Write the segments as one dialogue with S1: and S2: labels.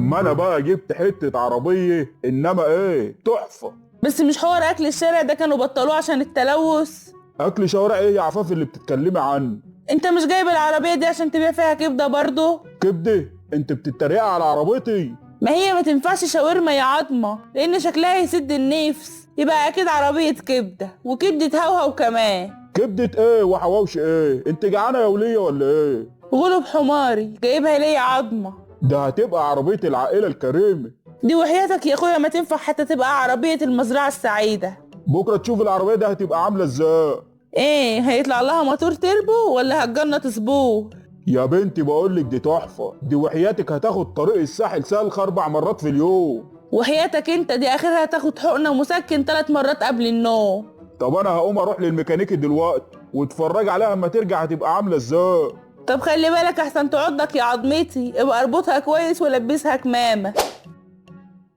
S1: اما انا بقى جبت حتة عربية انما ايه تحفة.
S2: بس مش حوار اكل الشارع ده كانوا بطلوه عشان التلوث؟
S1: اكل شوارع ايه يا عفاف اللي بتتكلمي عنه؟
S2: انت مش جايب العربية دي عشان تبيع فيها كبدة برضو؟
S1: كبدة؟ انت بتتريقي على عربيتي؟
S2: ما هي ما تنفعش شاورما يا عظمة، لان شكلها يسد النفس، يبقى اكيد عربية كبدة، وكبدة هوهو كمان.
S1: كبدة ايه وحواوش ايه؟ انت جعانة يا ولية ولا ايه؟
S2: غلب حماري، جايبها ليه يا عظمة؟
S1: ده هتبقى عربية العائلة الكريمة.
S2: دي وحياتك يا اخويا ما تنفع حتى تبقى عربية المزرعة السعيدة.
S1: بكرة تشوف العربية دي هتبقى عاملة ازاي.
S2: ايه، هيطلع لها موتور تربو ولا هتجنط سبور؟
S1: يا بنتي بقولك دي تحفة، دي وحياتك هتاخد طريق الساحل سلخ 4 مرات في اليوم.
S2: وحياتك انت دي اخرها هتاخد حقنة ومسكن 3 مرات قبل النوم.
S1: طب انا هقوم اروح للميكانيكي دلوقتي واتفرج عليها اما ترجع هتبقى عاملة ازاي.
S2: طب خلي بالك احسن تعضك يا عظمتي، ابقى اربطها كويس ولبسها كمامة.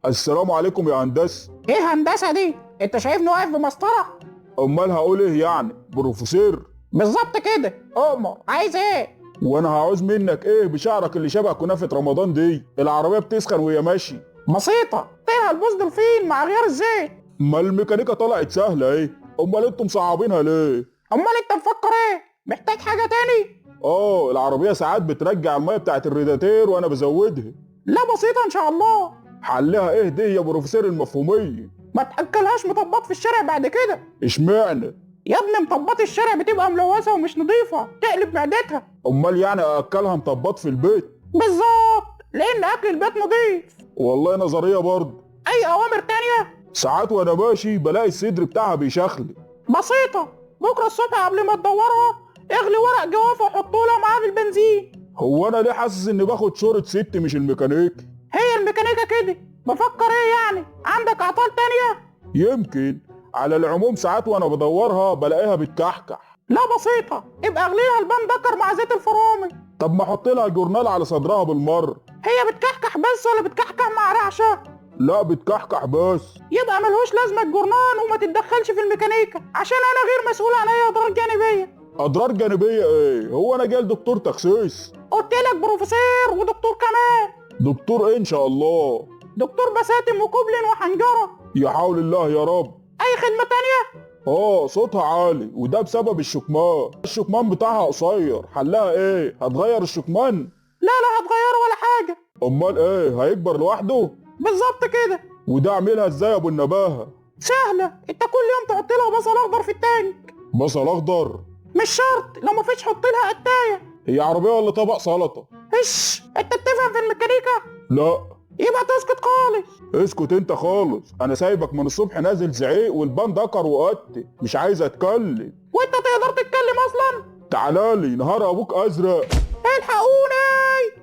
S1: السلام عليكم يا هندسة.
S3: ايه هندسة دي؟ انت شايفني واقف بمسطرة؟
S1: امال هقول ايه يعني؟ بروفيسور؟
S3: بالظبط كده. اؤمر، عايز ايه؟
S1: وانا هعوز منك ايه بشعرك اللي شبه كنافة رمضان دي؟ العربية بتسخن وهي ماشية.
S3: بسيطة، طيرها البوز دولفين مع غيار الزيت.
S1: ما الميكانيكا طلعت سهلة ايه، امال انتم مصعبينها ليه؟
S3: امال انت مفكر ايه؟ محتاج حاجة تاني؟
S1: العربية ساعات بترجع المية بتاعت الريداتير وانا بزودها.
S3: لا بسيطة ان شاء الله.
S1: حلها ايه دي يا بروفيسور المفهومية؟
S3: ما تأكلهاش مطبات في الشارع بعد كده.
S1: اشمعنى؟
S3: يا ابني مطبات الشارع بتبقى ملوثة ومش نظيفة، تقلب معدتها.
S1: امال يعني اكلها مطبات في البيت؟
S3: بالظبط، لان اكل البيت نظيف.
S1: والله نظرية برضه.
S3: اي اوامر تانية؟
S1: ساعات وانا ماشي بلاقي الصدر بتاعها بيشخلي.
S3: بسيطة، بكرة الصبح قبل ما تدورها اغلي ورق جوافة وحطه لها معاه في البنزين.
S1: هو انا ليه حاسس اني باخد شورة ست مش الميكانيكي؟
S3: هي الميكانيكا كده. بفكر ايه يعني؟ عندك اعطال تانية؟
S1: يمكن. على العموم ساعات وانا بدورها بلاقيها بتكحكح.
S3: لا بسيطة، ابقى اغليها البان دكر مع زيت الفرومي.
S1: طب ما احط لها جورنال على صدرها بالمرة.
S3: هي بتكحكح بس ولا بتكحكح مع رعشة؟
S1: لا بتكحكح بس.
S3: يبقى ملهوش لازمة الجورنال وما تتدخلش في الميكانيكا، عشان انا غير مسؤول عن اي اضرار جانبية.
S1: اضرار جانبية ايه؟ هو انا جاي لدكتور تخسيس؟
S3: قلت لك بروفيسور ودكتور كمان.
S1: دكتور ايه ان شاء الله؟
S3: دكتور بساتم وكوبلين وحنجرة.
S1: يا حول الله يا رب.
S3: اي خدمة تانية؟
S1: صوتها عالي وده بسبب الشكمان، الشكمان بتاعها قصير، حلها ايه؟ هتغير الشكمان؟
S3: لا لا هتغيره ولا حاجة.
S1: امال ايه؟ هيكبر لوحده؟
S3: بالظبط كده.
S1: وده اعملها ازاي يا ابو النباهة؟
S3: سهلة، انت كل يوم تحط لها بصل اخضر في التانك.
S1: بصل اخضر؟
S3: مش شرط، لو مفيش حط لها قتاية.
S1: هي عربية ولا طبق سلطة؟
S3: اش، انت بتفهم في الميكانيكا؟
S1: لا.
S3: يبقى تسكت خالص.
S1: اسكت انت خالص، انا سايبك من الصبح نازل زعيق والبان دكر وقت، مش عايز اتكلم.
S3: وانت تقدر تتكلم اصلا؟
S1: تعالالي نهار ابوك ازرق.
S3: الحقونا.